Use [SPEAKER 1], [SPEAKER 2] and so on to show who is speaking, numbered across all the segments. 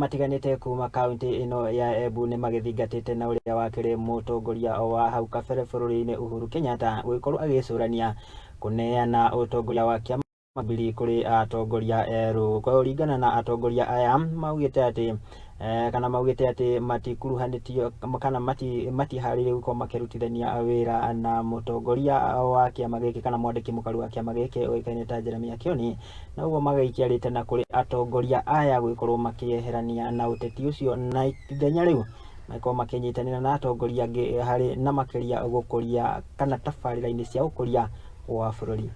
[SPEAKER 1] Matiganĩte kuma kaunti ĩno ya Embu nĩ magĩthingatĩte na ũrĩa wakĩrĩ mũtongoria wa hau kabere bũrũri-inĩ Uhuru Kenyatta gũgĩkorwo agĩcũrania kũneana ũtongoria wa kĩama Jubilee kũrĩ atongoria erũ. Kũringana na atongoria aya maugĩte atĩ kana maugĩte atĩ matikuruhanĩtio kana matiharĩirie gũkorwo makĩrutithania wĩra na mũtongoria wa kĩama gĩkĩ kana mwandĩki mũkaru wa kĩama gĩkĩ ũĩkaine ta Jeremiah Kioni, na ũguo magaikia rĩtana kũrĩ atongoria aya gũgĩkorwo makĩeherania na ũteti ũcio na ithenya rĩu magĩkorwo makĩnyitanĩra na atongoria angĩ harĩ na makĩria gũkũria kana tabarĩra-inĩ cia ũkũria wa bũrũri.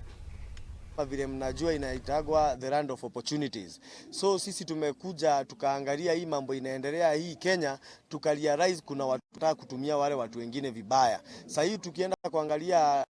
[SPEAKER 2] Vile mnajua inaitagwa the land of opportunities. So sisi tumekuja tukaangalia hii mambo inaendelea hii Kenya, tukarealize kuna watu wanataka kutumia wale watu wengine vibaya. Sasa hii tukienda kuangalia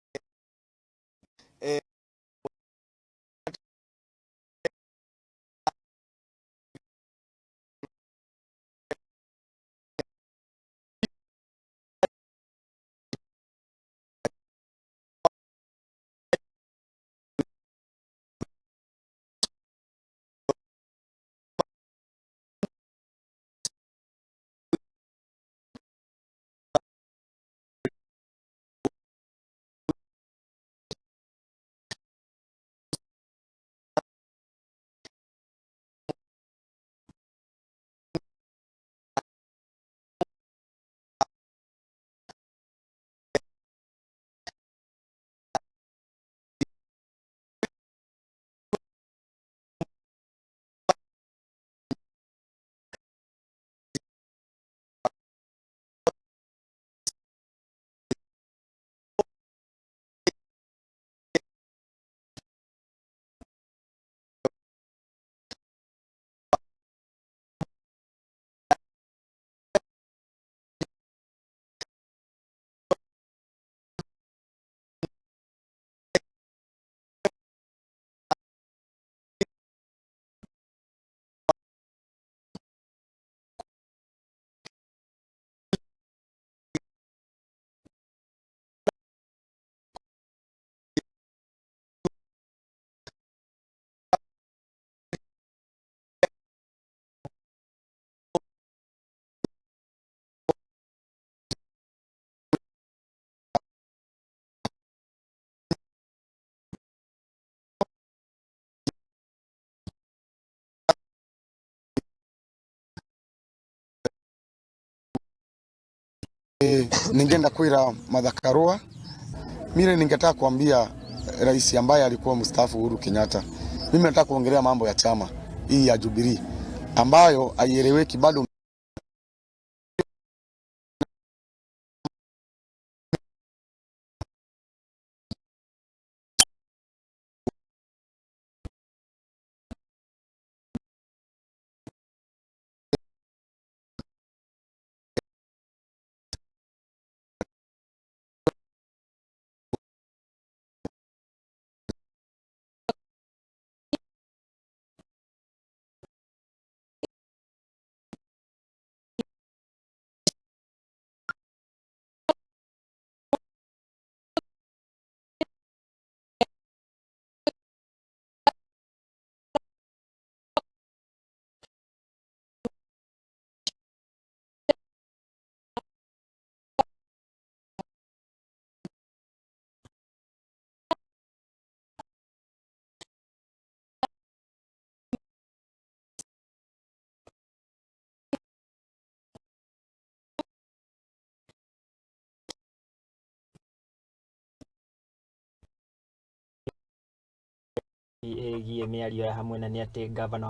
[SPEAKER 3] Ningeenda kwira Martha Karua, mimi ningetaka kuambia rais ambaye alikuwa mstaafu Uhuru Kenyatta, mimi nataka kuongelea mambo ya chama hii ya Jubilee ambayo haieleweki bado.
[SPEAKER 1] Ĩgiĩ mĩario ya hamwe na nĩ atĩ gavana